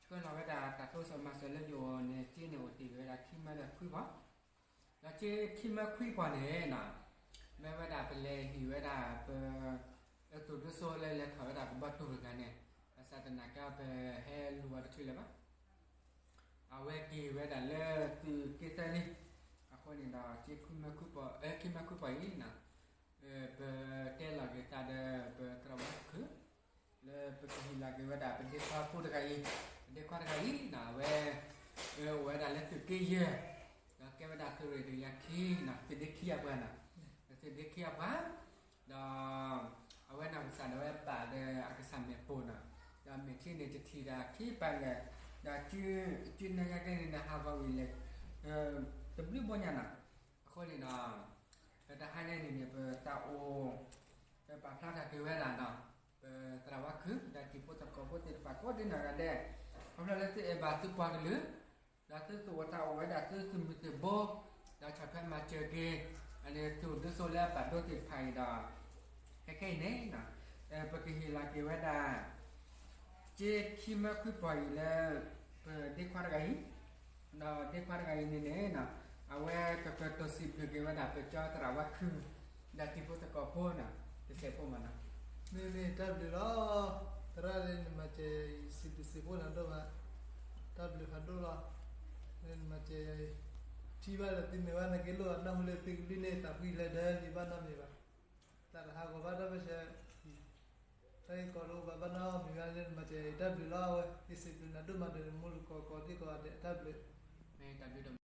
ပၢလီၤဝဲဒၣ်တၢ်တိစၢၤမၤစၢၤလၢယအိၣ်န့ၣ် က့န့ၣ်အိၣ်တ့ၢ်ဝဲဒၣ်ခံမၢလၢခွံပီၤ, ဒီးက့ခံမၢခွံပီၤန့ၣ်နီၤ, မ့ၢ်ဝဲဒၣ်ပလဲၤဟံၣ်ဝဲဒၣ်ပ အသူၣ်ဒိၣ်စိလၢလဲၤထီၣ်ဝဲဒၣ်ပဘီတူၢ်တဂၤန့ၣ်, ဘၣ်ဆၣ်သနာ်က့ပဟဲလူၤအီၤတချုးလၢၤဘၣ်. အဝဲက့ၤဝဲဒၣ်လၢသုးက့သၢလံ, အဃိန့ၣ်ဒီး က့ခံမၢခွံပီၤ, ခံမၢခွံပီၤအံၤနီၤ, ပတဲလီၤက့ၤသးဒီးပသရၣ်ဝါခုၣ် လၢပကဟ့ၣ်လီၤက့ၤဝဲဒၣ်ပဒ့ခွါဖိတဂၤအံၤ, ပဒ့ခွါတဂၤအံၤနီၤ အဝဲ အိၣ်ဝဲဒၣ်လၢသုးက့ယဲၢ်, ဒီးကဲဝဲဒၣ်သုးရ့ၣ်တကယၤခံနီၤ, သုးဒ့ခံအပှၤနီၤ, သုးဒ့ခံအပှၤ, ဒီး အဝဲနီၢ်ကစၢ်ဒၣ်ဝဲဘၣ်ဒီးအကစၢ်မဲာ်ပိာ်နီၤ, ဒီးမဲာ်ချံန့ၣ်တထံၣ်တၢ်ခံပာ်လဲၣ်, ဒီးကုနၢယါကဲန့ၣ် ဟးဂီၤဝံၤလဲၣ် တဘျုးဘိညါနီၤ, အဃိန့ၣ်ဒီး ပတဟါညါန့ၣ်န့ၣ် ပသးအိၣ် ပပာ်ဖျါထီၣ်က့ၤဝဲဒၣ်နီၤ, ပသရၣ်ဝါခုၣ် ဒီးတံၤဖိသကိးဖိသ့ၣ်တဖၣ်ကိးဒ်နီၢ်ဂၤဒဲး, ခီဖျိလၢသုအဲၣ်ဘၣ်သုပှၤကလုာ်, ဒီးသုသူၣ်အိၣ်သးအိၣ်ဝဲဒၣ်သုသုးမုၢ်သံၣ်ဘိ, ဒီးဆီၣ်ထွဲမၤစၢၤက့ၤ အန့ၣ်သူၣ်ဒိၣ်စိလၢအဘၣ်ဒိသ့ၣ်တဖၣ်အံၤဒီး, ခဲခဲအံၤန့ၣ် ပကဟ့ၣ်လီၤက့ၤဝဲဒၣ် က့ခံမၢခွံပီၤအံၤလၢ ပဒ့ခွါတဂၤအံၤ, ဒီးဒ့ခွါတဂၤအံၤန့ၣ်န့ၣ် အဝဲကကတိၤစံးဘျုးက့ၤဝဲဒၣ် ပကၠီသရၣ်ဝါခုၣ် ဒီးတံၤဖိသကိးဖိနီၤ, တစဲးဖိမးနီၤ, မ့မ့ၢ်တၢ်ဘျုးလီၤ, သရၣ်လၢနမၤစၢၤယၤအံၤစံးဘျုးစံးဖှိၣ်နၤဒိၣ်မး, တၢ်ဘျုးဖးဒိၣ်လီၤ, လၢနမၤစၢၤယၤအံၤ, ထံၣ်ဘၣ်လၢသုမ့ၢ်ဝဲနက့ၤလိၣ်အနၢ်ဟူလၢသုကလုၢ်န့ၣ် သးဖှံလၢဒၢလံာ်ဘၣ်နီတမံၤဘၣ်, တၢ်တဟးဂီၤဘၣ်တၢ်ပၢဆှၢ တၢ်ဂ့ၢ်ကီဒိၣ်ဘၣ်ဘၣ်နီတမံၤဘၣ်လၢနမၤစၢၤယၤအံၤ တၢ်ဘျုးလီၤ, အဝဲ ယစံးဘျုးနၤဒိၣ်မးဒီးနမိၢ်တကိးကိးဒ်ကိးဂၤဒဲး တၢ်ဘျုး, မ့ၢ်တၢ်ဘျုးဒိၣ်